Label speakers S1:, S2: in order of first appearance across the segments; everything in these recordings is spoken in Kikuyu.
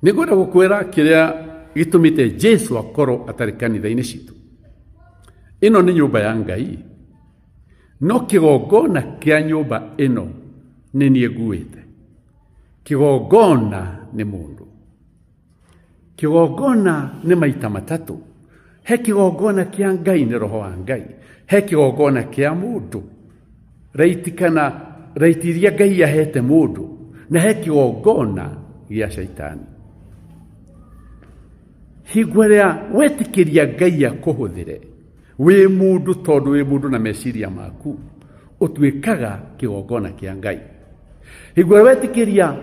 S1: Nĩngwenda gũkwĩra kĩrĩa gĩtũmĩte Jesu akorwo atarĩ kanitha-inĩ citũ. Ĩno nĩ nyũmba ya Ngai, no kĩgongona kĩa nyũmba ĩno nĩ niĩ nguĩte. Kĩgongona nĩ mũndũ. Kĩgongona nĩ maita matatũ. He kĩgongona kĩa Ngai nĩ roho wa Ngai. He kĩgongona kĩa mũndũ. Raiti kana raiti iria Ngai ahete mũndũ. Na he kĩgongona gĩa caitani. Hingo ĩrĩa wetĩkĩria Ngai akũhũthĩre wĩ mũndũ tondũ wĩ mũndũ na meciria maku, ũtuĩkaga kĩgongona kĩa Ngai. Hingo ĩrĩa wetĩkĩria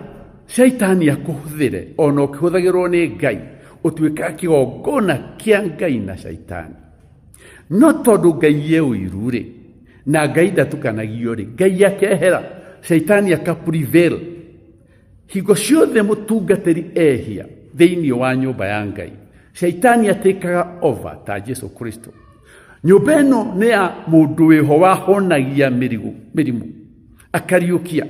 S1: caitani akũhũthĩre ona ũkĩhũthagĩrwo nĩ Ngai, ũtuĩkaga kĩgongona kĩa Ngai na caitani. No tondũ Ngai e ũiru rĩ, na Ngai ndatukanagio rĩ, Ngai akehera, caitani aka prevail. Hingo ciothe mũtungatĩri ehia thĩinĩ wa nyũmba ya Ngai, caitani atĩkaga over ta Jesu Kristo. Nyũmba ĩno nĩ ya mũndũ wĩho wahonagia mĩrimũ, akariũkia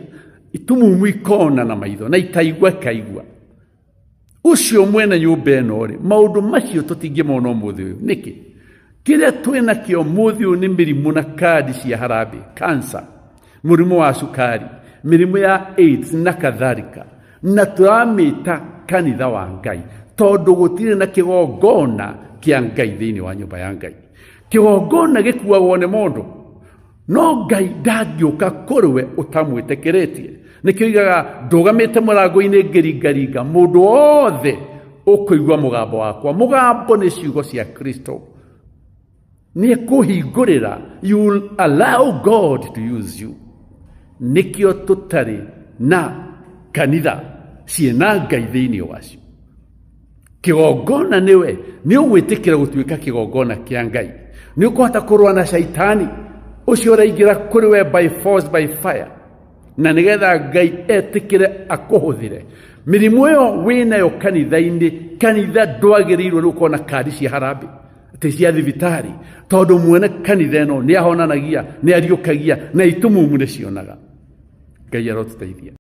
S1: itumumu ikona na maitho na itaigua ikaigua. Ũcio mwene nyũmba ĩno rĩ, maũndũ macio tũtingĩmona ũmũthĩ ũyũ. Nĩkĩ? Kĩrĩa twĩ nakĩo ũmũthĩ ũyũ nĩ mĩrimũ na kandi cia harambĩ, cancer, mũrimũ wa cukari, mĩrimũ ya AIDS na kadhalika, na tũramĩta kanitha wa Ngai tondũ gũtirĩ na kĩgongona kĩa Ngai thĩinĩ wa nyũmba ya Ngai. Kĩgongona gĩkuagwo nĩ mũndũ, no Ngai ndangĩũka kũrĩ we ũtamwĩtĩkĩrĩtie. Nĩkĩo igaga ndũgamĩte mũrango-inĩ ngĩringaringa, mũndũ wothe ũkũigua mũgambo wakwa. Mũgambo nĩ ciugo cia Kristo. Nĩ ekũhingũrĩra. You will allow God to use you. Nĩkĩo tũtarĩ na kanitha ciĩna Ngai thĩinĩ wacio. Kĩgongona nĩwe, nĩ ũgwĩtĩkĩra gũtuĩka kĩgongona kĩa Ngai. Nĩ ũkũhota kũrũa na caitani ũcio ũraingĩra kũrĩ we by force, by fire, na nĩgetha Ngai etĩkĩre akũhũthĩre. Mĩrimũ ĩyo wĩnayo kanitha-inĩ, kanitha ndwagĩrĩirwo nĩ gũkorwo na kandi cia harambĩ atĩ cia thibitarĩ, tondũ mwene kanitha ĩno nĩ ahonanagia, nĩ ariũkagia, na itumumu nĩ cionaga. Ngai arotũteithia.